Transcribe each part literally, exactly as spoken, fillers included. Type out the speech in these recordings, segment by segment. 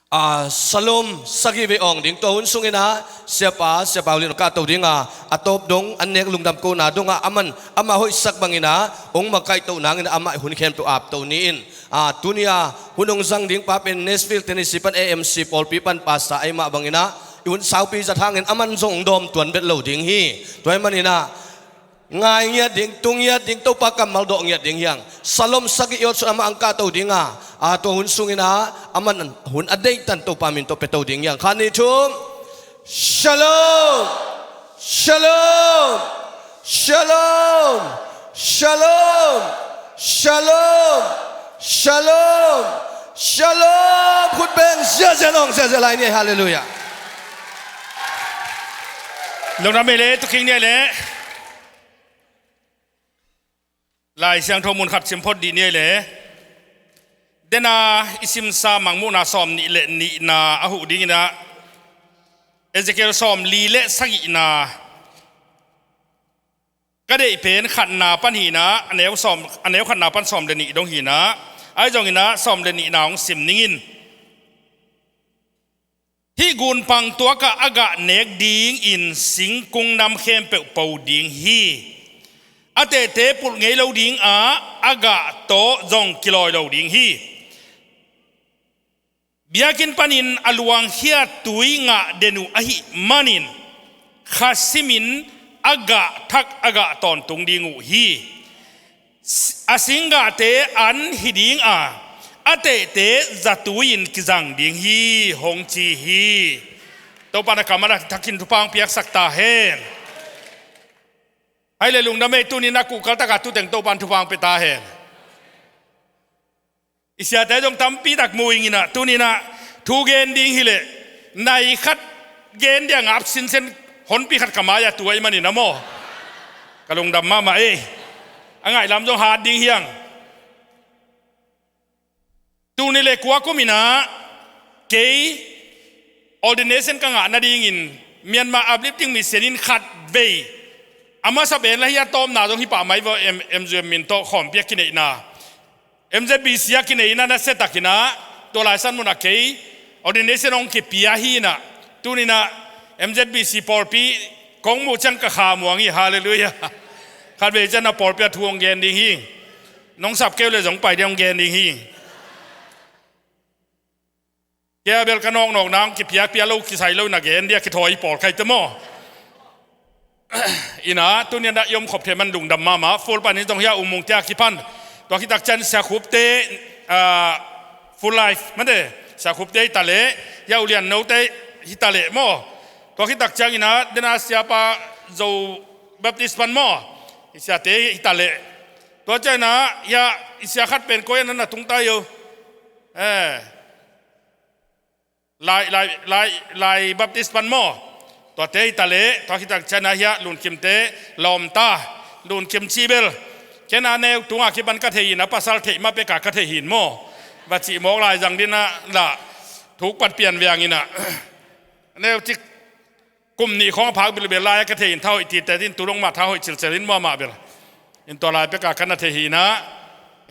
A, Salom sagih vei awng ding tua hun sungin ah, siapa, siapa Hau Lian hong kahto ding a, a tawp dong, an nek lungdam kohna dong ah, aman, amah hoihsak bangin ah, hong makaihtoh nangin ah, amah hun khempeuh apto ni in. A, tuni a, hun hong zang ding pa pen Nashville, Tennessee pan A M C pawlpi pan pastor ahih mah bangin ah, i hun saupi zat hangin aman zong hong dawm tuan bet lo ding hi. Tua ahih manin ah, ngai ngiat ding, tung ngiat ding, Topa kammal dawh ngiat ding hi hang. Salom sagih i awt sun amah hong kahto ding a, a tua hun sungin ah, aman hun a deihtan Topa min tawh pia to ding hi hang. Khat, nih, thum. Shalom! Shalom! Shalom! Shalom! Shalom! Shalom! Shalom! Khut beng ziahziah nawng ziahziah lai ni. Halleluiah. Lungdam ei le, tuking ni ei le. Lai Siangtho mun khat sim phot dih ni ei le. Dena i simsa Mangmuhna sawm nih le nihna a huh dingin ah, Ezekiel sawm li le sagihna, ka deih pen khatna pan hi in ah, a neu sawm, a neu khatna pan sawm le nih dong hi in ah, ahi zongin ah sawm le nihna hong sim ning in. Hih gunpang tuakah a gah nek dingin singkung nam khempeuh po ding hi. A tehte pulh ngei lo ding a, a gah tawh zong kilawi lo ding hi. Biakinn panin a luangkhia tui ngah den uh ahih manin, kha simin a gah thak a gah tawntung ding uh hi. A singgahte an hi ding a, a tehte zatui-in kizang ding hi, hong ci hi. Topa na kammal a thakin thupha hong piaksak ta hen. Hai le lungdam ei, tuni-in a kuhkal takah tuteng Topa in thupha hong pia ta hen. I siate zong tampi tak mu ing in ah, tuni-in ah thu gen ding hi leh, nai khat gen ding a ngap sinsen honpi khat ka mai-ah tu ahih manin ah maw. Ka lungdam mahmah ei. A ngaihlam zong hat ding hi hang. Tul nih le kua kum in ah, kei ordination ka ngah nadingin Myanmar Uplifting Mission in khat vei, a masa pen la hi a tawpna zong hi pah mai vaw, M-, M Z B C min tawh khawmpi a kineihna. M Z B C a kineihna nasia takin ah, tua laisan munah kei ordination hong kipia hi in ah, tuni-in ah M Z B C pawlpi kong muh ciang ka kha muang hi, halleluiah. Khat vei ciang ah pawlpi ah thu hong gen ding hi. Nong sap kei uh leh zong pai ding, hong gen ding hi. Kei a bel ka nawknawkna hong kipia, pia lo kisai lo in a gen ding a kithawi pawl kha hi te maw. In ah, tuni-in ah i om khop thei man lungdam mahmah. Full pan in zong hi a, Umung te a kipan. Tua khit tak ciang Sia Khup te, ah, Full Life mate, Sia Khup te hi ta leh, hi a U Lian No te hi ta leh maw. Tua khit tak ciangin ah, dena Siapa Zo Baptist pan maw, i siate hi ta leh. Tua ciangin ah, hi a, i sia khat pen koi-ah na na tung ta hi uh. Eh. Lai, Lai, Lai, Lai Baptist pan maw. Tuate hi ta leh, tua khit tak ciang ah hi a, Lun Kim te, Lawm ta, Lun Kim ci bel. Ken a neu tungah kipan ka thei hi in ah, pasal theih mah pekah ka thei hi in maw. Va cih mawk lai zang ding in ah, lah, thuk pat pian veng in ah. Neu cik kum nih khawng a phak bilbel lai-ah ka thei in, tha hoih tite in, tu dong mah tha hoih cilcel in maw amah bel. In tua lai pekah ka na thei hi in ah,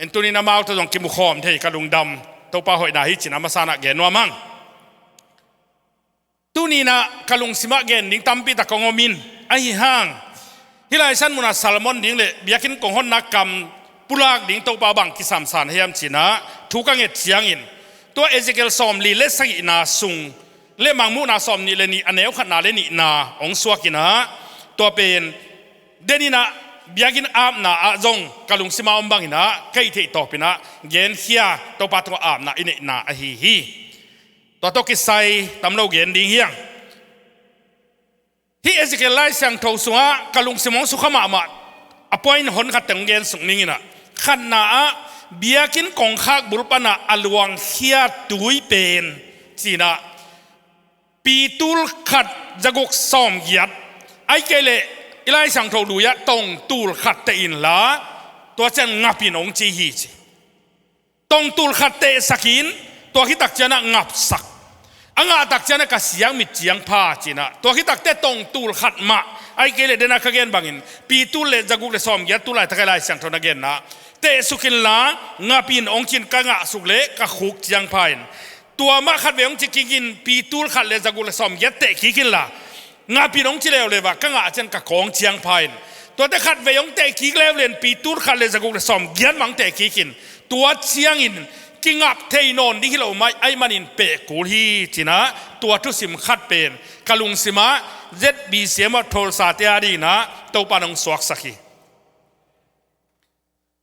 in tuni-in amau tawh zong kimu khawm thei ka lungdam. Topa hoihna hi ci-in a masa-in ah gen nuam hang. Tuni-in ah ka lungsim ah gen ding tampi tak kong om in, ahih hang, hih laisan munah sermon ding le biakinn kong honna kam pulak ding Topa bang kisam sa na hiam ci-in ah thu ka nget ciangin, tua Ezekiel sawmli le sagihna sung le Mangmuhna sawmnih le nih, a neu khatna le nihna hong suak in ah, tua pen den in ah biakinn apna ah zong ka lungsim ah om bangin ah, ka hih theih tawpin ah genkhia, Topa tungah apna i neihna ahi hi. Tua tawh kisai tam lo gen ding hi hang. Hih Ezekiel Lai Siangtho sungah ka lungsim hong sukha mahmah a point hon khat teng hong gen suk ning in ah, khatna ah, biakinn kongkhak bul panah a luangkhia tui pen ci-in ah, pitul khat zaguk sawmgiat, ahih kei leh i Lai Siangtho lui-ah tongtul khat teh inla, tua ciang ngap in hong ci hi ci. Tongtul khat tehsak in, tua khit tak ciang ah ngapsak. A ngah tak ciang ah ka siang mit ciang pha ci-in ah, tua khit tak teh tongtul khat mah, ahih kei leh dena ka gen bangin, pitul le zaguk le sawmgiat, tu laitak a i Lai Siangtho na genna, tehsuk inla ngap in hong ci-in, ka ngahsuk leh ka khuk ciang pha in. Tua mah khatvei hong ci kik in, pitul khat le zaguk le sawmgiat teh kik inla, ngap in hong ci leuleu a, ka ngah ciang ka kawng ciang pha in. Tuate khatvei hong teh kik leuleu in, pitul khat le zaguk le sawmgiat mah hong teh kik in. Tua ciangin kingap thei nawn ding hi lo mah ahih manin peh kul hi ci-in ah, tua thusim khat pen ka lungsim ah Z B C M ah Tulsa-te a dingin ah Topa'n hong suaksak hi.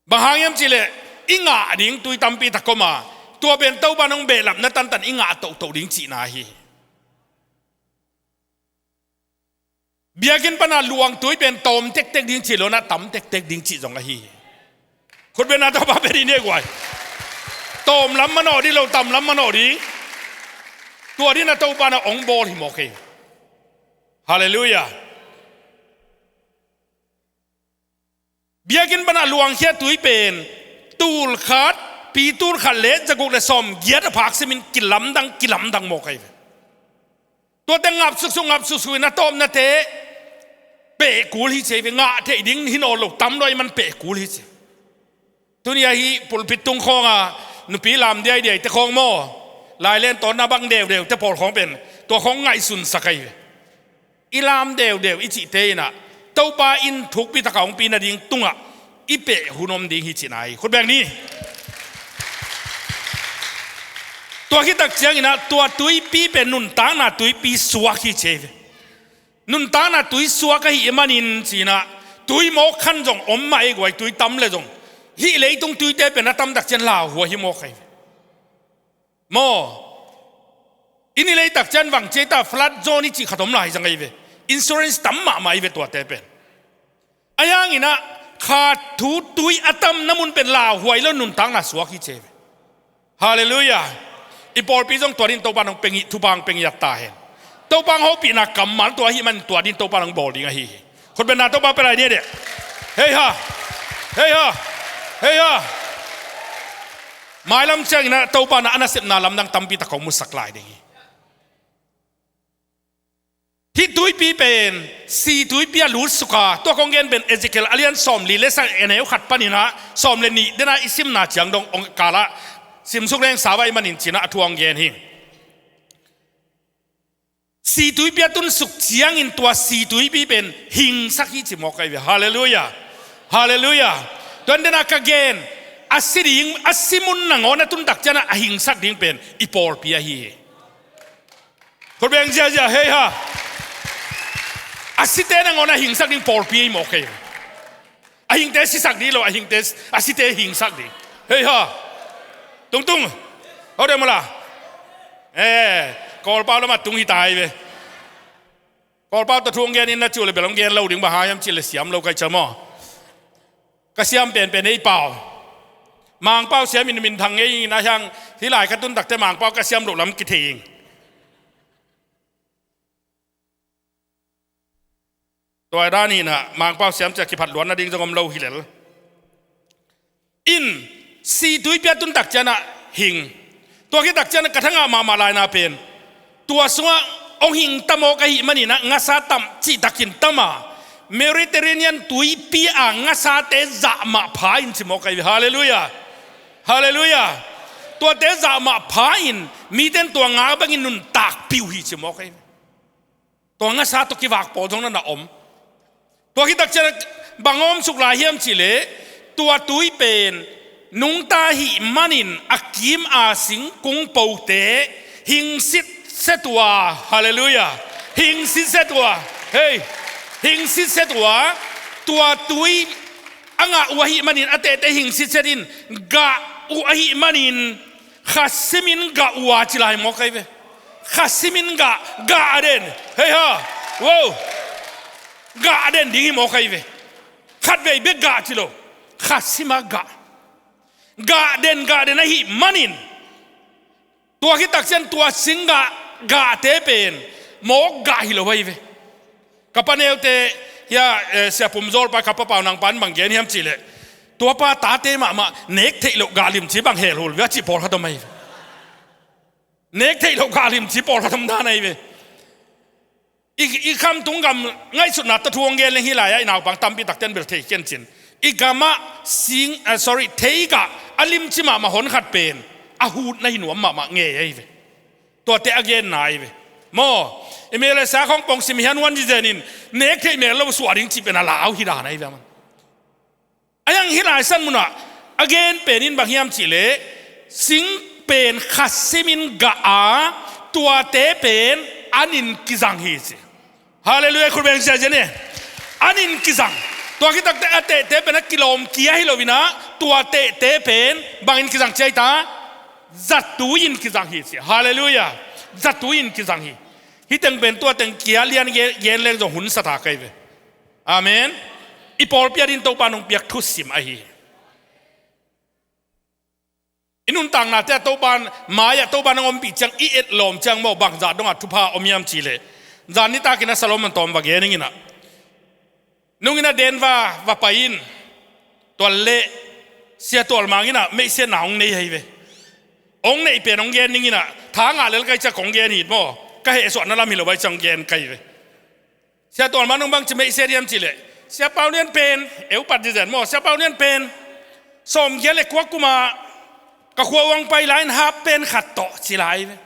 Bang hang hiam cih leh i ngah ding tui tampi tak om a, tua pen Topa'n hong behlapna tantan i ngah tohtoh ding cihna hi. Biakinn pan a luang tui pen tawm tektek ding cih lo-in ah tam tektek ding cih zong ahi hi. Khutbetna Topa pia dih ni guai. Tawm lam manawh dih lo, tam lam manawh dih. Tua dingin ah Topa'n ah hong bawl hi mawk hi. Halleluiah. Biakinn pan a luangkhia tui pen tul khat, pitul khat le zaguk le sawmgiat a phak simin kilamdang, kilamdang mawk ahi ve. Tuate ngap suksuk, ngap suksuk in a tawpnate peh kul hi ci hi ve. Ngah theih ding hi nawn lo, tam lo ahih man peh kul hi ci. Tuni-ah hih pulpit tung khawng a nupi lam diaidiaite khawng maw, lailen tawnna bang deudeute pawl khawng pen tua khawng ngaihsunsak ahi ve. I lam deudeu i cihte in ah Topa in thukpi tak a hong pi nading tungah i peh hun om ding hi cihna hi. Khut beng ni. Tua khit tak ciangin ah tua tuipi pen nuntakna tuipi suak hi ci hi ve. Nuntakna tui suak ahih manin ci-in ah, tui mawk khan zong om mah ei guai, tui tam le zong. Hih leitung tuite pen a tam tak ciang lauhuai hi mawk ahi ve. Maw, i ni lei tak ciang vang ciai ta, flood zone i cih khat om lai zang ahi ve. Insurance tam mahmah ahi ve tuate pen. Ahi hangin ah kha thu tui a tamna mun pen lauhuai lo, nuntakna suak hi ci hi ve. Halleluiah. I pawlpi zong tua dingin Topa'n hong pia hi, thupha hong pia hi a ta hen. Topa hong hopihna kammal tua ahih manin tua dingin Topa'n hong bawl ding ahi hi. Khutbetna Topa pia lai ni a deh. Hei ha. Hei ha. Hei ha. Mailam ciangin ah Topa'n ah a nasepna lamdang tampi tak hong musak lai ding hi. Hih tuipi pen si tuipi a lutsuk a, tua kong gen pen Ezekiel a lian sawmli le sagih, a neu khat panin ah sawm le nih den a i simna ciang dong hong kal a, simsuk leng sau ahih manin ci-in ah a thu hong gen hi. Si tuipi a tunsuk ciangin tua si tuipi pen hingsak hi ci mawk ahi ve. Halleluiah. Halleluiah. Tua den a ka gen, a si ding, a si mun nangawn a tun tak ciang ah a hingsak ding pen i pawlpi ahi hi. Khut beng ziahziah, hei ha. A site nangawn a hingsak ding pawlpi ahi mawk hi. A hingte sisak ding lo, a hingte, a site hingsak ding. Hei ha. Tungtung. Hau deh mala. Eh, Kawlpau lam a tung hi ta hi ve. Kawlpau tawh thu hong gen in na ci uh leh bel hong gen lo ding, bang hang hiam cih leh siam lo ka hih ciang maw. Ka siam penpen ei pau. Mangpau siam in minthang ngei in a hiang, hih lai ka tun tak teh Mangpau ka siam loh lam kithei ing. Tua dan in ah Mangpau siam ciang kiphat luan nading zong om lo hi lel. In, si tuipi a tun tak ciang ah hing. Tua khit tak ciang ah ka tha ngah mahmah laina pen, tua sungah hong hing ta mawk ahih manin ah ngasa tam, cihtakin tam a, Mediterranean tuipi a ngasate zah mah pha in ci mawk ahi ve. Halleluiah. Halleluiah. Tuate zah mah pha in mite in tua nga bangin nuntakpih uh hi ci mawk ahi ve. Tua ngasa tawh kivak pawl zong na na om. Tua khit tak ciang bang a omsuk lai hiam cih leh, tua tui pen nungta ahih manin a kim a singkung pote hingsit set uh a. Halleluiah. Hingsit set uh a. Hei. Hingsit set uh a. Tua tui a ngah uh ahih manin a tehteh hingsit set in, gah uh ahih manin kha simin gah uh a ci lai mawk ahi ve. Kha simin gah, gah den. Hei ha. Wow. Gah den ding hi mawk ahi ve. Khatvei bek gah ci lo. Kha sim a gah. Gah den, gah den ahih manin, tua khit tak ciang tua singgah gahte pen mawk gah hi lo ahi ve. Ka pa neute, hia, eh, Sia Pum Zawl pa, ka pa Pau Nang pa in bang gen hiam cih leh, tua pa tate mahmah nek theih loh gah limci bang hel hul ve a cih pawlkhat om ahi ve. Nek theih loh gah limci pawlkhat om dan ahi ve. I, i khamtung gam ngaihsutna tawh thu hong gen leng hih lai-ah i naupang tampi takte in bel thei kei in cin. I gamah sing, ah, sorry, theigah a limci mahmah hon khat pen a hutna hi nuam mahmah ngei ahi ve. Tuate a genna ahi ve. Maw, i mel le sa khong pong sim hian huan zizen in nek theih mel lo suah ding cih pen a lau hi dan ahi ve a man. A hiang hih lai san munah a gen pen in bang hiam cihleh, sing pen kha simin gah a, tuate pen an in kizang hi ci. Halleluiah, khut beng sia zen e. An in kizang. Tua khit takte a tehte pen a kilawm kia hi lo inah, tua tehte pen bangin kizang ci a hi ta? Zatui in kizang hi ci. Halleluiah. Zatui in kizang hi. Hih teng pen tua teng kia lian gen, gen leng zong hun sa ta kei ve. Amen. I pawlpi a din Topa nong piak thusim ahi. I nuntaknate a Topa mai-ah Topa nong ompih ciang i etlawm ciang maw bangzah dongah thupha om hiam cihleh, zan nitakin a Solomon tawm va gen ing inah, nung inah den va, va pai in, tual leh Sia Tual Mang inah meihsetna hong nei ahi ve. Hong neih pen hong gen ning inah, tha ngah lel kai ciang kong gen hi maw, ka hehsuahna lam hi lo bai ciang gen kai ve. Sia Tual Mang nung bang ci meihset hiam cihleh, Sia Pau Lian pen, eu pat zizen maw, Sia Pau Lian pen sawmgiat le kua kumah ka khua uang pai lai in hap pen khat tawh ci lai ve.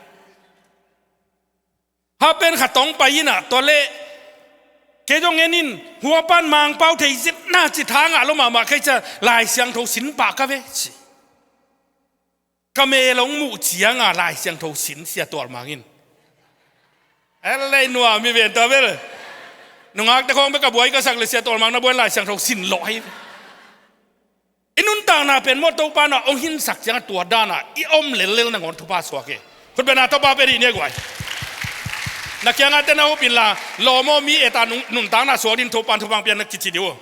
Hap pen khat tawh hong pai inah, tua leh kei zong en in, hua pan Mangpau thei zitna ci tha ngah lo mahmah kei ciang Lai Siangtho sin pah ka ve ci. Ka mel hong muh cianga Lai Siangtho sin Sia Tual Mang in. Elei nuam mi ven tua bel. Nungakte khawng bek ka buai ka sak le Sia Tual Mang na buai Lai Siangtho sin lawh hi. I nuntakna pen maw Topa na hong hinsak cianga tua dana i om lellel nangawn thupha suak e. Khut bena Topa pe dih ni a guai. Na kiangah te na hupin la lawm aw mi eta nun-, nuntakna suak din Topa thupha pian na kici dih uh.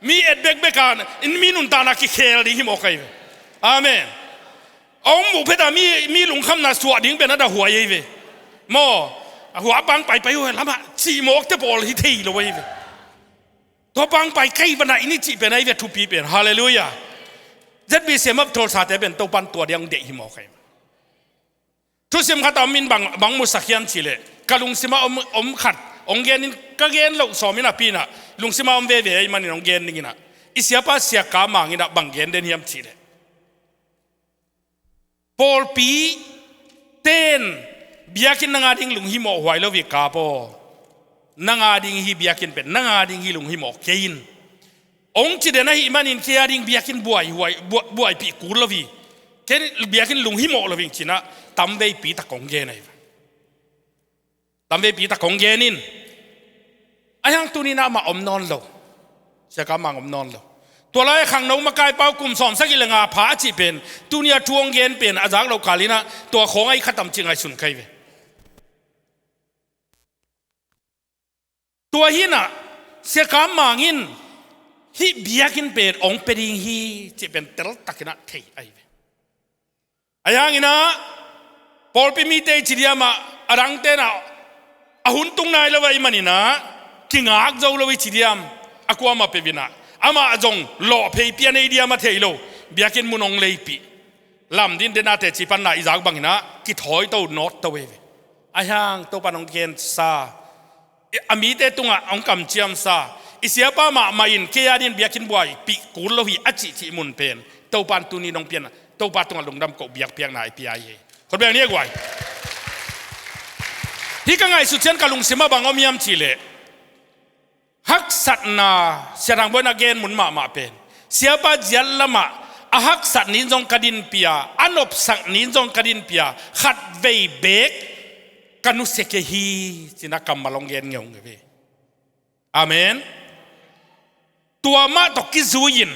Mi et bekbek a, in mi nuntakna kikhel ding hi mawk ahi ve. Amen. A hong muh phet a mi, mi lungkhamna suah ding pen a da huai ahi ve. Maw, a hua pang paipai uh lamah cih mawkte pawl hi thei lo ahi ve. Tua pang pai kai vana in i cih pen ahi ve thupi pen. Halleluiah. Z B C map tholsate pen Topan tua diang deih hi mawk ahi ve. Thusim khat a om in bang, bang musak hiam cihleh, ka lungsimah om, om khat hong gen in ka gen loh sawm inah pi inah, lungsimah om veve ahi manin hong gen ning inah, i siapa Sia Kam Mang inah bang gen den hiam cihleh, pawlpi ten biakinn nang a ding lunghimawh huai lo hi kap aw. Nang a ding hi biakinn pen, nang a ding hi lunghimawh kei in. Hong ci den ahih manin kei a ding biakinn buai, huai, buai, buaipih kul lo hi. Kei biakinn lunghimawh lo hi cinah tamveipi tak kong gen ahi. Tamveipi tak kong gen in. A hiang tuninah amah om nawn lo. Sia Kam Mang om nawn lo. Tua lai a khangno makai pau kum sawm sagih le nga pha a cih pen, tunia thu hong gen pen a zak loh kal inah tua khawng ahi khatam cih ngaihsun kai ve. Tua hinah Sia Kam Mang in hih biakinn pen hong pia ding hi cih pen teltakinah thei ahi ve. A hianginah pawlpi mite i ci diamah a dangtenah a hun tung nai lo ahi maninah kingak zo lo i ci diam a kuamah peuh inah amah zong lawhphei pian ei diam a thei lo biakinn mun hong leipih. Lam din dena teci panna i zak banginah kithawi to nawt to ei ve. A hiang Topa nong gensa, a mite tungah hong kamciamsa, i siapa mahmah in kei a din biakinn buaipih kul lo hi a cihcih mun pen Topa in tuni nong pian, Topa tungah lungdam koh biakpiakna i pia hi. Khut beng ni a guai. Hih ka ngaihsut cian ka lungsimah bang om hiam cihleh, haksatna, Sia Thang Bawi na gen mun mahmah pen siapa ziat lamah a haksat nin zong ka dinpih a, a nopsak nin zong ka dinpih a, khatvei beek ka nusia kei hi cinah kammal hong gen ngeungeu hi. Amen. Tua mah tawh kizui-in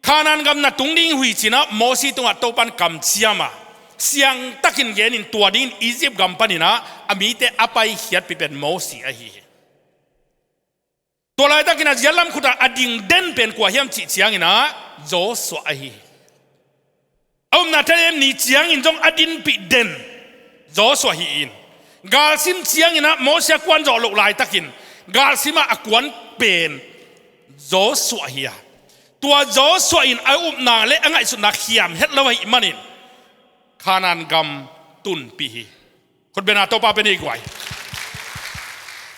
Kanaan gam na tung ding hi cinah Mosi tungah Topan kamciam a, siangtakin genin tua dingin Egypt gam paninah a mite a paikhiatpih pen Mosi ahi hi. Tua laitakin a ziatlam khutah a ding den pen kua hiam cih cianginah Joshua ahi hi. A upna thadem ni ciangin zong a dinpih den Joshua hi-in, galsim cianginah Mosi a kuan zawh loh laitakin galsimah a kuan pen Joshua hi a, tua Joshua in a upna le a ngaihsutna khiam het lo ahih manin Kanaan gam tunpih hi. Khut bena Topa pe ni guai.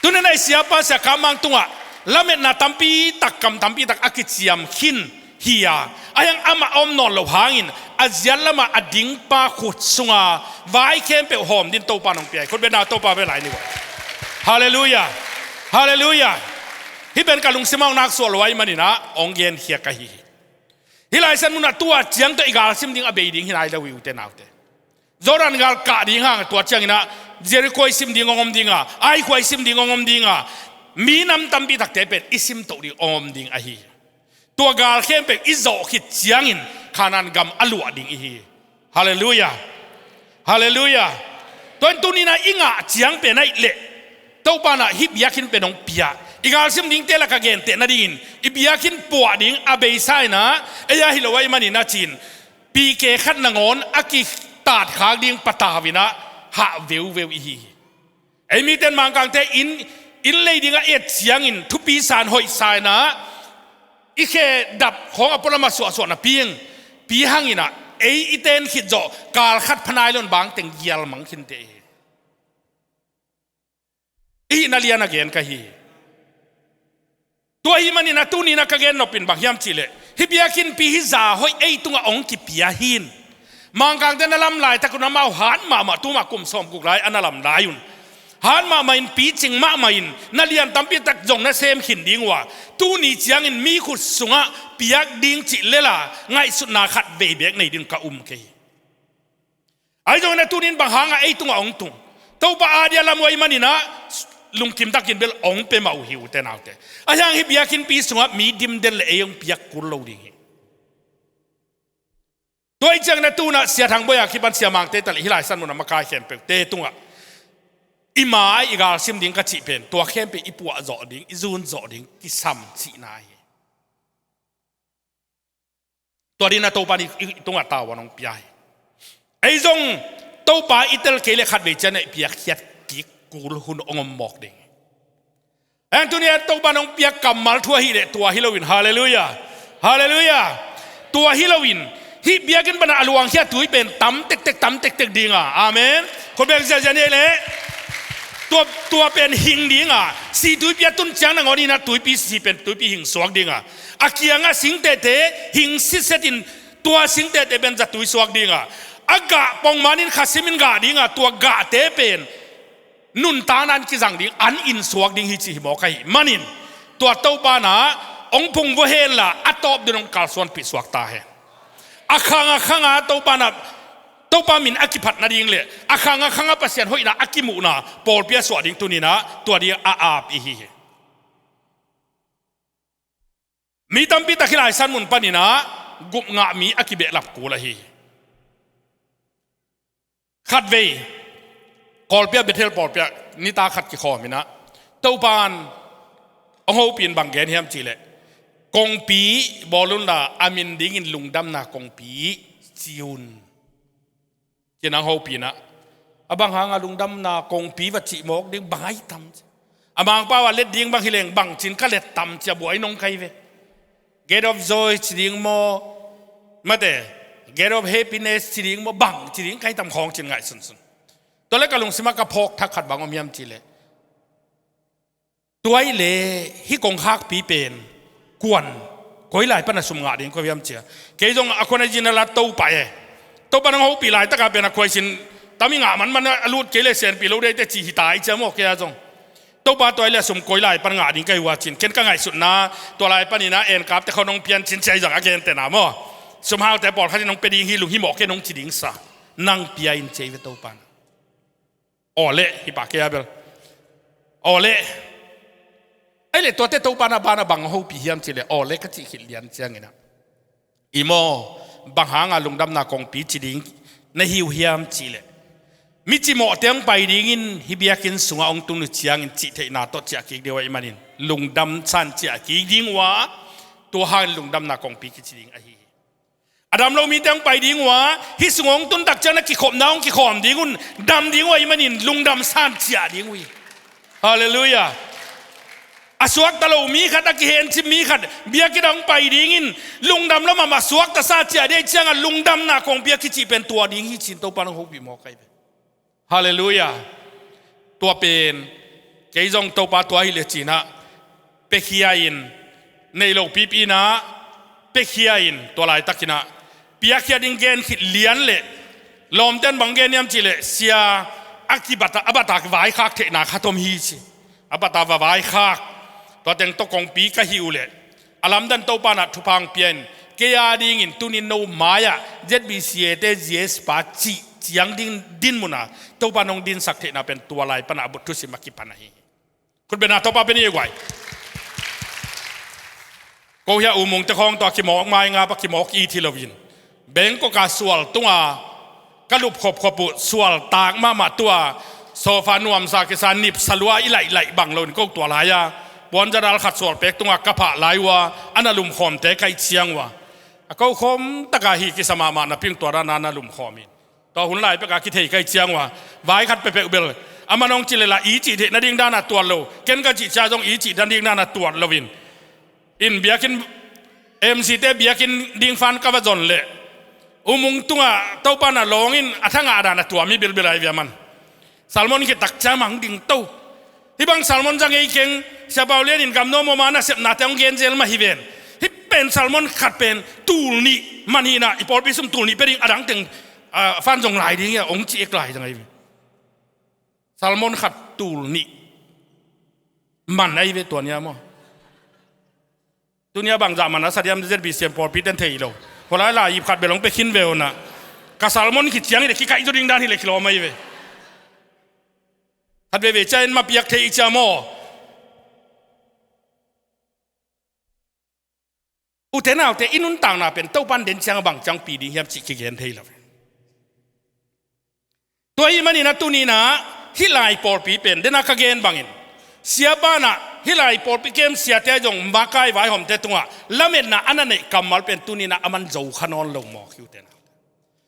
Tunin a i siapa Sia Kam Mang tungah lametna tampi tak, kam tampi tak a kiciam khin hi a, a hiang amah a om nawn loh hangin a ziat lamah a dingpa khut sunga vai khempeuh hawm din Topa nong pia hi. Khut beng na, Topa bia lai ni uh. Halleluiah. Halleluiah. Hih pen ka lungsim ah hong nak suah lo ahih manin ah hong genkhia ka hi hi. Hih Lai Siangtho munah tua ciang tawh i galsim ding a bei ding hi nai lo hi, ute naute. Jordan gal kah ding hang, tua ciangin ah Jericho i sim ding hong om ding a, Ai khua i sim ding hong om ding a, minam tampi takte pen i sim toh ding hong om ding ahi hi. Tua gal khempeuh i zawh khit ciangin Kanaan gam a luah ding i hi hi. Halleluiah. Halleluiah. Tua in tuni in ah i ngah ciang pen ahih leh Topa in ah hih biakinn pen hong pia. I galsim dingte lak a genteh nadingin i biakinn puah ding a beisa in ah, ei a hi lo ahih manin ah ci-in, pike khat nangawn a kitaatkhak ding patau in ah hah veuveu i hi hi. Ei mite in, Mangkangte in, inn lei ding a et ciangin thupi sa in, hoih sa in ah, i khe dap khawng a pualam a suahsuah napi hang, pi hang in ah, ei i ten khit zawh kal khat pha nai lo in bangteng gial mang khinte i hi. I hihna lian a gen ka hi hi. Tua ahih manin ah tuni in ah ka gen nop in bang hiam cih leh, hih biakinnpi hih za hoih ei tungah hong kipia hi in. Mangkangte na lam laitak un amau hat mahmah, tuma kum sawmguk lai a na lam lai un, hat mahmah in, picing mahmah in, na lian tampi tak zong na sem khin ding uh a, tuni ciangin mi khut sungah piak ding cih lel a ngaihsutna khat vei beek nei ding ka um kei hi. Ahi zongin ah tuni in bang hangah ei tungah hong tung? Topa a diah lam uh ahih manin ah lungkim takin bel hong pia mah uh hi, ute naute. A hiang hih biakinnpi sungah mi dimdel leh ei hong piak kul lo ding hi. Tua ahih ciangin ah tu-in ah Sia Thang Boih a kipan Sia Mangte tale hih Lai Siangtho mun a makai khempeuhte tungah i ma-ah i galsim ding ka cih pen tua khempeuh i puah zawh ding, i zun zawh ding kisam cihna hi. Tua dingin ah Topa in i, i tungah tavuan hong pia hi. Ei zong Topa i tel kei leh khatvei ciang ah i piakkhiat kik kul hun hong om mawk ding hi. Ahi hang tuni a Topa in hong piak kammal thu ahih leh tua hi loin, halleluiah, halleluiah, tua hi loin, hih biakinn pan a luangkhia tui pen tam tektek, tam tektek ding a, amen. Khut beng ziahziah ni ei leh. Tua, tua pen hing ding a, sih tuipi a tun ciang nangawn in ah tuipi sih pen tuipi hing suak ding a, a kiangah sing tehteh hing sitset in, tua sing tehteh pen zatui suak ding a, a gah pongman in kha sim in gah ding a, tua gahte pen nuntakna in kizang ding, an in suak ding hi cih hi mawk ahih manin, tua Topa in ah hong phungvuah hen la, a tawp dingin hong kalsuanpih suak ta hen. A khang a khang a Topa in ah, Topa min a kiphat nading leh a khang a khang a Pasian hoihna a kimuhna pawlpi a suah ding tuni in ah tua ding a ap i hi hi. Mi tampi tak hih Lai Siangtho mun panin ah gupngah mi a kibehlap kul ahi hi. Khatvei, Kawlpi ah, Bethel pawlpi ah nitak khat kikhawm in ah, Topa in hong hopih in bang gen hiam cih leh, kongpi bawl un la, a min dingin Lungdamna Kongpi ci un, ci-in hong hopih in ah. A bang hang a Lungdamna Kongpi va cih mawk ding, bang a hi tam ci. A Mangpau a let ding bang hi leng, bang ci-in ka let tam ci a, buai nong kai ve. Gate of Joy ci ding maw, mate, Gate of Happiness ci ding maw, bang ci ding ka hi tam khawng ci-in ngaihsunsun. Tua leh ka lungsim ah ka phawk thak khat bang om hiam cih leh, tua ahih leh hih kongkhakpi pen kuan, koi lai pan a sum ngah ding koi hiam ci a. Kei zong a khua na zin a la Topa e, Topa in hong hopih laitak a pen a khua sin tam i ngah manman a, a lut kei leh sianpi lo ding te ci hi ta i ci a maw, kei a zong. Topa, tua ahih leh a sum koi lai pan ngah ding ka hi uh a ci-in, ken ka ngaihsutna tua lai panin ah enkapte khawng hong pian ci-in ci a, i zang a gentehna maw. Sum haute pawlkhat in hong pia ding hi, lunghimawh ken, hong ci ding sa. Nang pia in ci hi ve Topa in. Aw leh, hi pah kei a bel. Aw leh. Ahih leh tuate Topa in a ban a bang hopih hiam cih leh, aw leh ka cih khit lian ciangin ah, i maw, bang hang a Lungdamna Kongpi ci ding na hi uh hiam cih leh, mi cimawhte hong pai dingin hih biakinn sungah hong tun uh ciangin cihtheihna tawh ciah kik ding uh ahih manin, lungdam san ciah kik ding uh a, tua hangin Lungdamna Kongpi kici ding ahi hi. A dam lo mite hong pai ding uh a, hih sung hong tun tak ciang na kikhopna hong kikhawm ding un, dam ding uh ahih manin lungdam san ciah ding uh hi. Halleluiah. A suakta lo mi khat, a kihencip mi khat biakinn ah hong pai dingin lungdam lo mahmah, suakta sa ciah ding ahih ciangin Lungdamna Kongpi a kici pen tua ding hi ci-in Topa in hong hopih mawk ahi ve. Halleluiah. Tua pen kei zong Topa tua hi leh ci-in ah, pekhia in, nei lo pipi in ah, piakhia in tua laitakin ah piakhia ding gen khit lian leh lawmten bang gen hiam cihleh sia a kibat a, a bat a vaikhak theihna khat om hi ci. A bat a va vaikhak, tua teng tawh kongpi ka hih uh leh a lamdang Topa in ah thupha hong pia in, kei a dingin tuni no mai-ah Z B C A te Z S pa cih ciang ding dinmun a Topa in hong dinsak theihna pen tua lai pan a a buk thusim a kipan ahi hi. Khut beng a, Topa pen i guai. Ko hia U Mung te khawng tua kimawk mai nga pa kimawk it hi loin, bengkok a sual tunga ka lup khopkhop uh, sual tak mahmah tua sofa nuamsa kisa nipsa lua i laihlah bang loin ko tua lai-a puanzadal khat sual pek tunga ka phah lai uh a, a na lumkhawmte ka hih ciang uh a, a ko khawm tak a hi kisa mahmah napi-in tua dan a na lumkhawm in. Tua hun lai pek a kithei ka hih ciang uh a, vai khat peuhpeuh bel a man hong cih leh lah i cih theih nading dan a tuat lo, ken ka cih ciang zong i cih nading dan a tuat loin, in biakinn M C te biakinn ding fan ka va zon leh U Mung tungah Topa in ah lawng in a tha ngah dan a tuam hi bilbil ahi ve a man. Sermon khit tak ciang mang ding to. Hih bang sermon za ngei keng, Sia Pau Lian in gamnuam om a nasepnate hong gen zel mah hi ven. Hih pen sermon khat pen tul nih man hi in ah, i pawlpi sung tul nih pia ding, a dang teng, ah, fan zong lai ding hi a, hong ci ek lai ding ahi ve. Sermon khat tul nih man ahi ve tua ni a maw. Tuni a bangzah man a sa diam Z B C M pawlpi ten thei lo. Hua lai lai ip khat bel hong pia khin ve uh a, ka sermon khit ciang hi leh kikaih zaw ding dan hi leh kilawm ahi ve. Khat veve ciang in ma piak thei i cia maw. Ute naute, i nuntakna pen Topa in den ciang a bang ciang pi ding hiam cih kigen thei lo. Tua ahih manin a tuni in ah hih lai pawlpi pen, den a ka gen bangin, siapa in ah hih lai pawlpi kem siate zong makai vaihawmte tungah lametna a na neih kammal pen tuni in ah a man zo kha nawn lo mawk hi ute naute.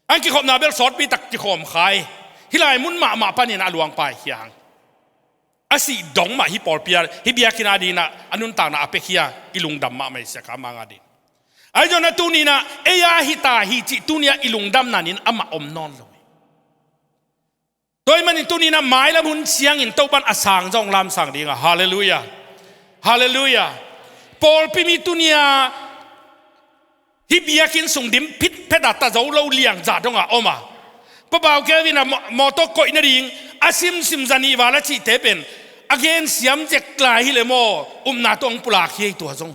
An kikhopna bel sawtpi tak kikhawm kha hi. Hih lai mun mahmah panin a luang paikhia hang. A sih dong mah hih pawlpi a, hih biakinn a dingin ah a nuntakna a piakhia, i lungdam mahmah hi sia, ka mang a ding. Ahi zongin a tuni in ah ei a hi ta hi cih tuni a i lungdamna in amah om nawn lo hi. Tua ahih manin tuni in ah mailam hun ciangin Topa in a sang zong lamsang ding a. Halleluiah. Halleluiah. Pawlpi mi tuni a hih biakinn sung dim phitphet a ta zo lo liangzah dong a om a, Pa Bau Kevin a maw-, mawtaw koih nading a simsim zanih val a cihte pen a gen siam zek lai hi leh maw, upna tawh hong pulak hi ei tua zong.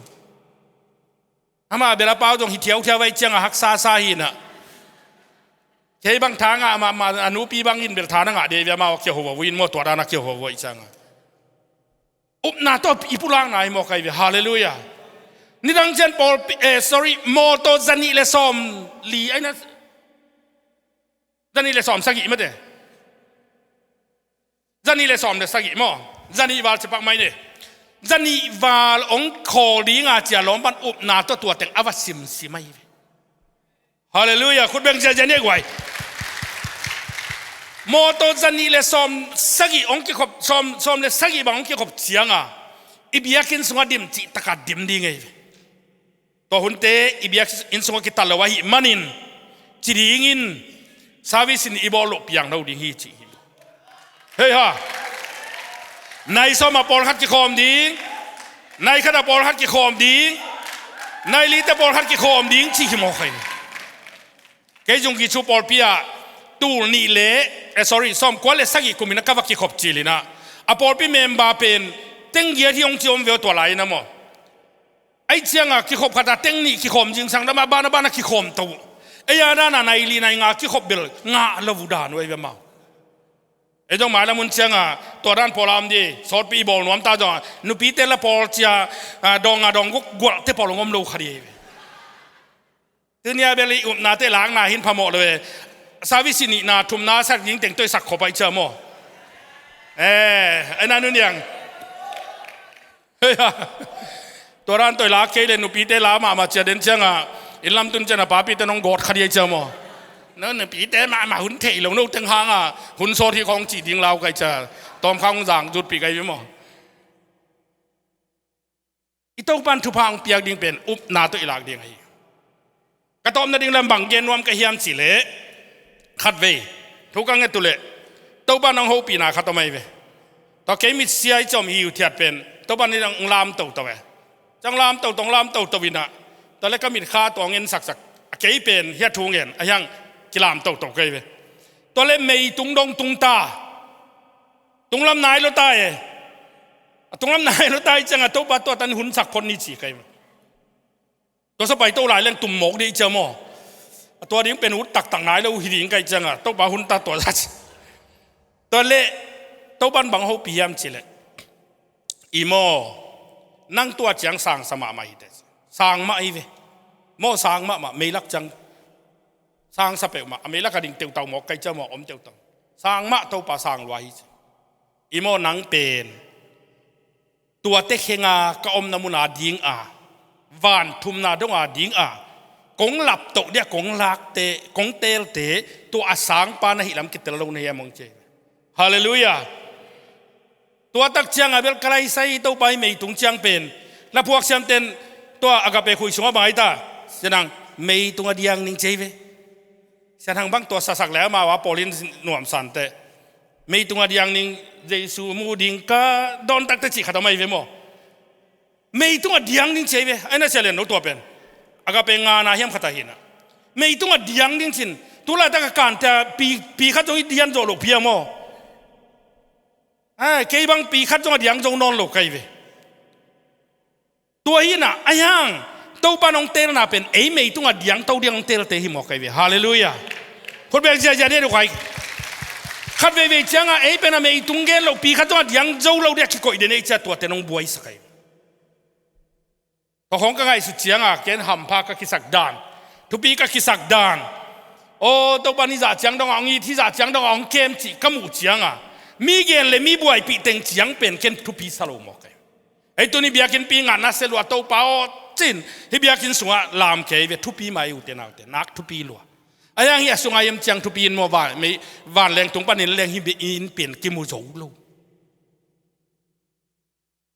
Amah bel a pau zong hi thiauthiau vai ciang a haksa sa hi in ah. Kei bang tha ngah mahmah, a nupi bangin bel tha na ngah dei ve, amau a kia ho va vui in maw, tua dan a kia ho va vui ciang a. Upna tawh i pulakna hi mawk ahi ve. Halleluiah. Nidang ciang pawlpi, eh, sorry, mawtaw zanih le sawm li, ai na, zanih le sawm sagih mate. Zanih le sawm le sagih maw. Zanih val cipak mai ne. Zanih val hong khawl ding a cia lawm pan upna tawh tua teng a va simsim ahi ve. Halleluiah. Khut beng ziazia ni ei guai. Mawtaw zanih le sawm sagih hong kikhop, sawm, sawm le sagih bang hong kikhop ciang a, i biakinn sungah dim cih tak a dim ding ei ve. Tua hunte i biakinn sungah kitat lo ahih manin, ci dingin service in i bawl loh piang lo ding hi ci hi. Hei ha. Nai sawm a pawlkhat kikhawm ding, nai khat a pawlkhat kikhawm ding, nai li te pawlkhat kikhawm ding ci hi mawk hi. Kei Zung Gyi Thu pawlpi ah tul nih le, eh, sorry, sawmkua le sagih kum in ah ka va kikhop cil in ah, a pawlpi member pen teng giat hi hong ci om ve aw tua lai in ah maw. Ahih ciang a kikhop khat a teng nih kikhawm zingsang dam a, ban a ban a kikhawm to uh. Ei a dan a nai li nai nga kikhop bel ngah lo uh dan uh ei ve maw. Ei zong mailam hun ciang a tua dan pawl a om di, sawtpi i bawl nuam ta zong a, nupite la pawl cia, a, dawng a dawng guk gualhte pawl hong om lo kha di ei ve. Tuni a bel i upnate lakna hi in phamawh lo e. Service nihna thumna sak ding teng tawh i sak khop ahih ciang maw. Eh, ei na nu niang. Hei ha. Tua dan tawh i lak kei le nupite la mahmah cia den ciang a, inn lam tun ciang a papite nong gawt kha di ahih ciang maw. No nupite mahmah hun theih lo no teng hang a, hun sawt hi khawng cih ding lau ka hih ciang. Tawmkha hong zang zutpih ka hi maw. I Topa in thupha hong piak ding pen upna tawh i lak ding ahi. Ka tawpna ding lam bang gen nuam ka hiam cih leh, khatvei thu ka nget uh leh Topa in hong hopihna khat om ahi ve. Tua kei mitsia i ciam hi uh thiat pen Topa in hong lam toto ve. Ciang lam toto, lam toto in ah, Tua le ka mitkha tua hong en saksak. A kei pen hia thu ngen a hiang kilam toto kei ve. Tua le meitung dong tung ta. Tunglam nai lo ta e. A tunglam nai lo ta i cianga Topa tua tan hun sak phot ni ci kei ve. Tua sa pai to lai leng tum mawk dih cia maw? A tua ding pen ut taktak nai lo hi ding kai cianga Topa hun ta tua za ci. Tua le Topan bang hopi hiam ci le, i maw, nang tua ciang sangsa mahmah hi te. Sang mah hi ve. Maw, sang mahmah, meilak ciang sangsa peuhmah a meilak a ding teutau mawk kai cia maw, om teutau. Sang mah, Topa sang lua hi ci. I maw, nang pen tuate khenga ka omna muna dinga, vanthumna donga dinga kong laptoh dia kong lakte, kong teelte, tua a sangpa na hihlam kitel lo na hiam hong ci. Halleluiah. Tua tak cianga bel ka laisai Topa i meitung ciang pen. Na phuak siamten tua Agape khui sungah bang ai ta? Sianang, meitung a diang ning ci ve. Sianang bang tua sasak le amau a pawlin nuamsante. Meitung a diang ning, Jesu mu ding ka dawn takte cih khat a mai ve maw? Meitung a diang ding ci ve. Aina sia lian lo tua pen Agape ngana hiam khat ahi na. Meitung a diang ding cin. Tulaitak a kantea pi, pi khat zong i dian zo lo pia maw? Ai, kei bang pi khat zong a diang zo nawn lo kai ve. Tua hi na, a hiang Topa nong teelna pen ei meitung a diang to diang nong teelte hi maw kai ve. Halleluiah. Khut beng ziazia ne dukai. Khat veivei cianga ei pen a meitung gen lo pi khat zong a diang zo lo dia kikoih den ei cia tuate nong buaisak ai. Tua khong ka ngaihsut cianga ken hampha ka kisak dan, thupi ka kisak dan. Aw, Topa ni zah ciang dong a hong it, hi zah ciang dong a hong kem cih ka muh cianga mi gen le mi buaipih teng ciang pen ken thupi sa lo mawk e. Ei tuni biakinnpi ngah na se lua Topa aw cin, hi biakinn sungah lam kei ve thupi mai ute naute, nak thupi lua. A hiang hi a sungah hiam ciang thupi in maw, van, mei, vanleng tung panin leng hi in pen kimu zo lo.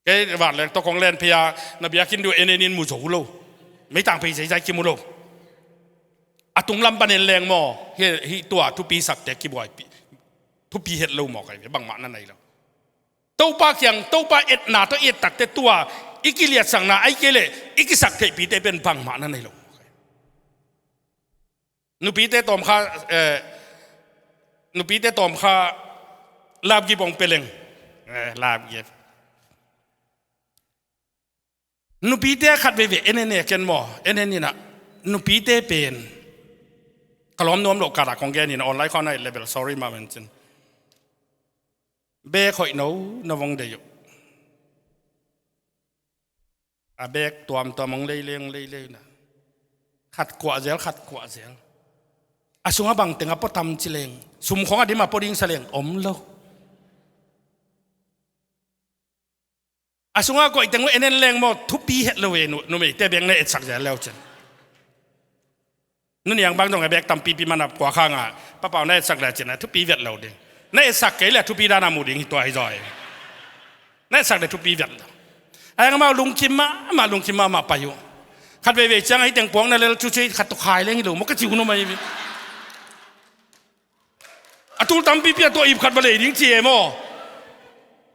Kei vanleng tawh kong len phei a, na biakinn du en en in mu zo lo. Meitang phei zeizai kimu lo. A tunglam panin leng maw, hi, hi tua thupi sakte kibuaipi. Thupi het lo maw kai ve, bangmah na nei lo. Topa kiang, Topa etna tawh i et takte tua i kiliatsakna, ai kei leh i kisak theihpite pen bangmah na nei lo. Nupite tawm kha, eh, nupite tawm kha lapgip hong pia leng. Eh, lapgip. Nupite a khat veve en en e ken maw, en en inah nupite pen ka lawm nuam loh kara kong gen inah online khaw na et level sorry ma men cin. Bek hoih no na vong dei uh. A bek tuamtuam hong leilei hong leilei na. Khat kuah zel, khat kuah zel. A sungah bangteng a pua tam ci leng, sum khong a dim a pua ding sa leng om lo. A sungah koih teng uh en en leng maw, thupi het lo e, nu, numeite bek na etsak zel leu cin. Nu Niang bang dong a bek tampipi mana kua khanga papau na etsak le cin a thupi vet lo ding. Na etsak kei le thupi dana mu ding hi tua hi zaw e. Na etsak le thupi vet lo. A yang amau lungkim mahmah, lungkim mahmah pai uh. Khat veivei ciang a hi teng puang na lel cu ci khat tuk khai leng hi lo maw ka ci uh numei. A tul tampipi a tua ip khat va lei ding ci e maw?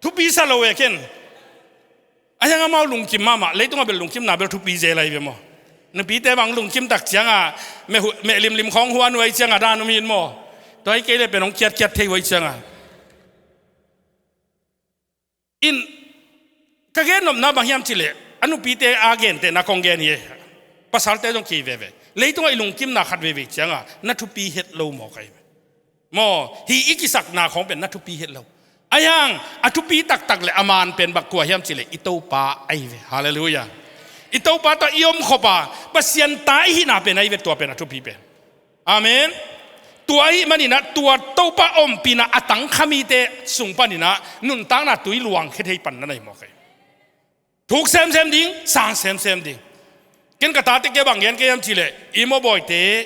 Thupi sa lo e ken. A hiang amau lungkim mahmah, leitungah bel lungkimna bel thupi zel ahi ve maw? Nupite bang lungkim tak cianga meh hu-, meh limlim khawng hua nuai cianga dan um in maw? Tua hi kei le pen hong kiatkiat thei huai cianga. In, ka gen nopna bang hiam cileh, a nupite a gente na kong gen hi e. Pasalte zong kei veve. Leitungah i lungkimna khat veve cianga na thupi het lo maw kai ve. Maw, hi i kisakna khawng pen na thupi het lo. A hiang, a thupi taktak le a man pen bak kua hiam cileh, i Topa ahi ve. Halleluiah. I Topa tawh i omkhop a, Pasian ta i hihna pen ahi ve tua pen a thupi pen. Amen. Tua ahi maninah, tua Topa ompihna a tangkha mite sung paninah, nuntakna tui luang khethei panna nei mawk e. Thuk semsem ding, sang semsem ding. Ken ka tate ke bang gen ke hiam cileh, i mawbawite,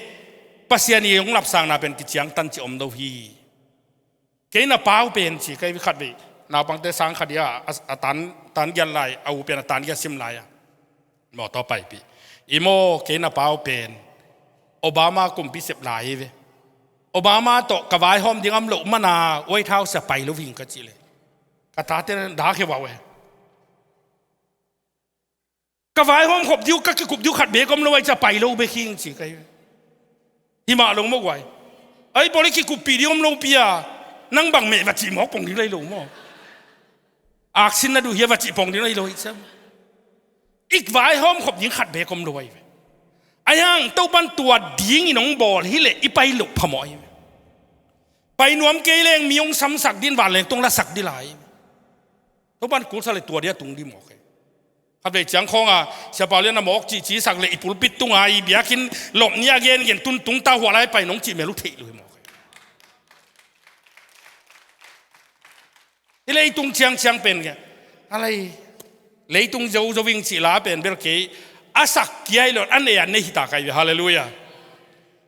Pasian i hong lapsangna pen kiciangtan ci om lo hi. Kei na pau pen ci, kei khat vei. Naupangte sang khat ia, a, a tan, tan giat lai, a u pen a tan giat sim lai a. Maw tua paipih. I maw kei na pau pen. Obama kumpi sep lai hi ve. Obama tawh ka vaihawm ding om loh mana White House a pai lo ving ka cih le. Ka tate dah khia vau e. Ka vaihawm khop ding uh, ka kikup ding uh khat beek om lo ahih ciang pai lo bek hing ci ka hi. Hi mah lo maw guai. Ei, pawl i kikuppih ding om lo pi a, nang bang meh va cih mawk pong ding lai lo maw. Aksi na duh hia va cih pong ding lai lo hi ciang. I vaihawm khop ding khat beek om lo ahi ve. Ahi hang Topa'n tua dingin hong bawl hi leh i pai loh phamawh ahi ve. Pai nuam kei leng mi hong samsak ding, vanleng tong lasak ding lai. Topa'n kulsa leh tua ding a tung ding mawk hi. Khatvei ciang khawng a, Sia Pau Lian a mawk cihcih sak leh i pulpit tung a, i biakinn lawp ni a gengen tun tung ta, hua lai pai nong cih mel uh theih lo hi mawk hi. Hi leitung ciangciang pen kei a lai, leitung zozo ing cih la pen bel kei a sak kia hi lo, a nei a nei hi ta ka hi ve. Halleluiah.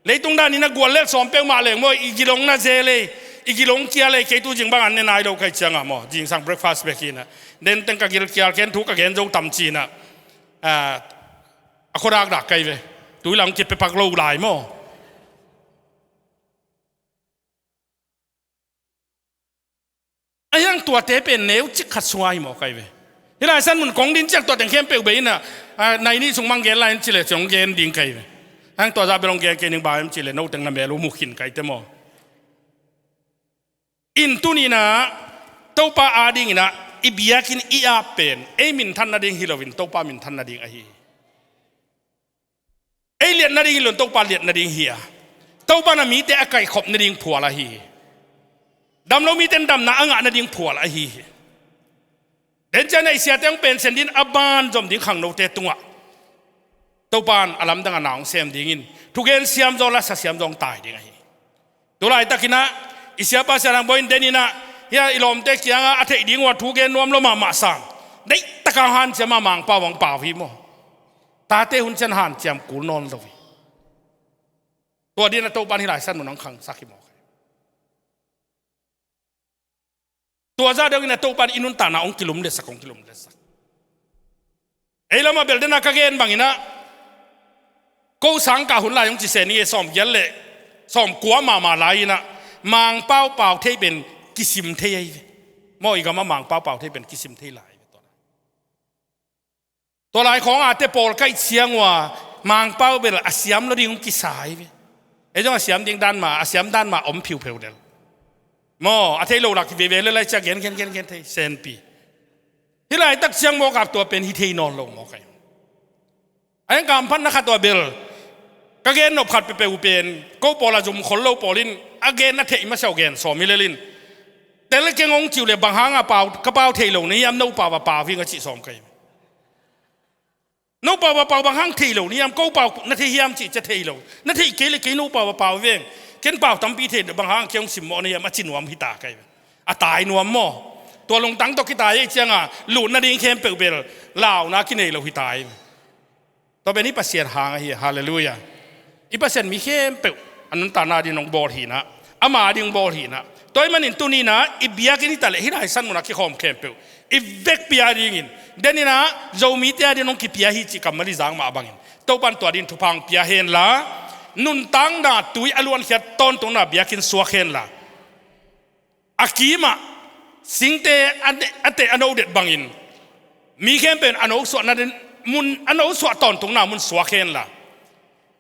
Leitung danin a gual lel sawm peuhmah leng maw, i gilong na zel ei, i gilong kial ei, kei tu zing bang an ne nai lo ka hih ciangah maw, zingsang breakfast bek hi-in ah, den teng ka gilkial, ken thu ka gen zo tam ci-in ah, a, a khuadakdak ka hi ve. Tui lam kipepak lo lai maw. Ahi hang tuate pen neucik khat sung a hi mawk ahi ve. Hih lai san mun kong din ciang tua teng khempeuh bei in ah, a, nai nih sung mang gen lai in ci leh ciang gen ding ka hi ve. Ahi hang tua zah bel hong gen kei ning, bang hiam cih leh no teng na mel uh mu khin ka hi te maw. In tuni-in ah Topa adingin ah i biakinn i ap pen ei minthan nading hi loin Topa minthan nading ahi hi. Ei liat nading hi loin Topa liat nading hi a, Topa in a mite a kaihkhop nading phual ahi hi. Damlo mite in damna a ngah nading phual ahi hi. Den ciang a i siate hong pensen ding, a banzom ding khangnote tungah Topa in a lamdang a na hong sem dingin thugen siam zaw, lasa siam zaw hong tai ding ahi hi. Tu laitakin ah i siapa Sia Thang Bawi in den in ah, hia i lawmte kiangah a theih ding uh a thugen nuam lua mahmah sang, deihtak a hong hanciam a, Mangpau hong pau hi maw. Tate hun ciang hanciam kul nawn lo hi. Tua dingin ah Topa in hih lai san mun hong khangsak hi mawk hi. Tua zah deuhin ah Topa in i nuntakna hong kilumletsak, hong kilumletsak. Ei lamah bel den a ka gen bangin ah, ko sangkah hun lai hong ci se ni e, sawmgiat leh sawmkua mahmah lai-in ah Mangpau pau thei pen kisim thei ahi ve. Maw, i gamah Mangpau pau thei pen kisim thei lai ve tua lai. Tua lai khawng a te pawl ka hih ciang uh a, Mangpau bel a siam lo ding hong kisa hi ve. Ei zong a siam ding dan mah, a siam dan mah om phiupheu lel. Maw, a thei lo lak hi veve lel lai ciang gen, gen, gen, gen thei, senpi. Hih laitak ciang mawk a tua pen hi thei nawn lo mawk ahi. A heng kamphatna khat uh a bel ka gen nop khat peuhpeuh uh pen ko pawl a zum khol lo pawl in a gen a theih masa uh gen sawm hi lel in, tel keng hong ci uh leh bang hang a pau, ka pau thei lo na hiam, no pau a pau hing a cih sawm ka hi. No pau a pau bang hang thei lo na hiam, ko pau na thei hiam cih ciang thei lo. Na theih kei leh kei no pau a pau veng. Ken pau tampi thei, bang hang kei hong simmawh na hiam a ci nuam hi ta ka hi. A tai nuam maw. Tua lungtang tawh kitai ei ciang a lut nading khempeuh bel launa kinei lo hi ta hi. Tua pen i Pasian hang ahi, halleluiah. I Pasian mi khempeuh a nuntakna ding hong bawl hi-in ah, ama ding bawl hi-in ah. Tua ahih manin tuni-in ah i biakinn hi ta leh hih lai san mun a kikhawm khempeuh i vekpi a dingin, den in ah Zomite a ding hong kipia hi cih kammal i zak mah bangin Topa'n tua ding thupha hong pia hen la, nuntakna tui a luankhiat tawntungna biakinn suak hen la, a kimah singte a te, a te a no det bangin mi khempeuh in a no suahna ding mun, a no suah tawntungna mun suak hen la,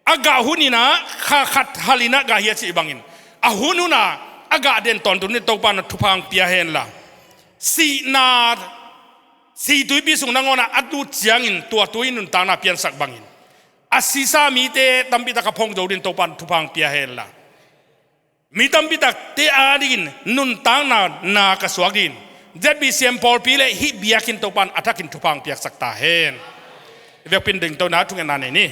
a gah hun in ah kha khat hal in ah gah hi a cih bangin, a hun hun a a gah den tawntung ding Topa'n thupha hong pia hen la, sihna, sih tuipi sung nangawn ah a lut ciangin tua tui in nuntakna piansak bangin, a sisa mite tampi tak a phong zo ding Topa'n thupha hong pia hen la, mi tampi takte a dingin nuntakna na ka suak dingin Z B C M pawlpi leh hih biakinn Topa'n a thakin thupha hong piaksak ta hen. I vekpi-in dingtona thungetna nei ni.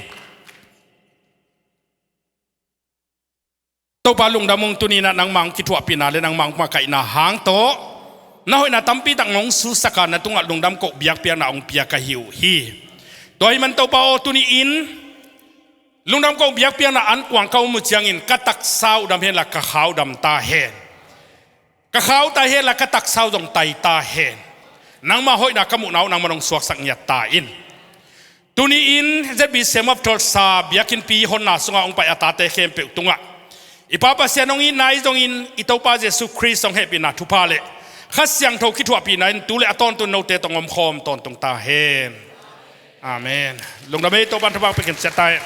Topa lungdam ung, tuni-in ah nangmah hong kithuahpihna leh nangmah hong makaihna hang tawh na hoihna tampi tak nong susak a, na tungah lungdam koh biakpiakna hong pia ka hi uh hi. Tua ahih man Topa aw, tuni-in lungdam koh biakpiakna ankuang ka om uh ciangin ka taksa uh dam hen la, ka kha uh dam ta hen. Ka kha uh ta hen la, ka taksa uh zong tai ta hen. Nangmah hoihna ka muhna uh nangmah hong suaksak ngiat ta in. Tuni-in Z B C M of Tulsa biakinnpi honna sungah hong pai a tate khempeuh tungah i Pa Pasian hong itna ahi zongin i Topa Jesu Khrist hong hehpihna thupha leh Kha Siangtho kithuahpihna in tu leh a tawntung note tawh hong omkhawm tawntung ta hen. Amen. Lungdam ei, Topa'n thupha pia khin ciat ta hen.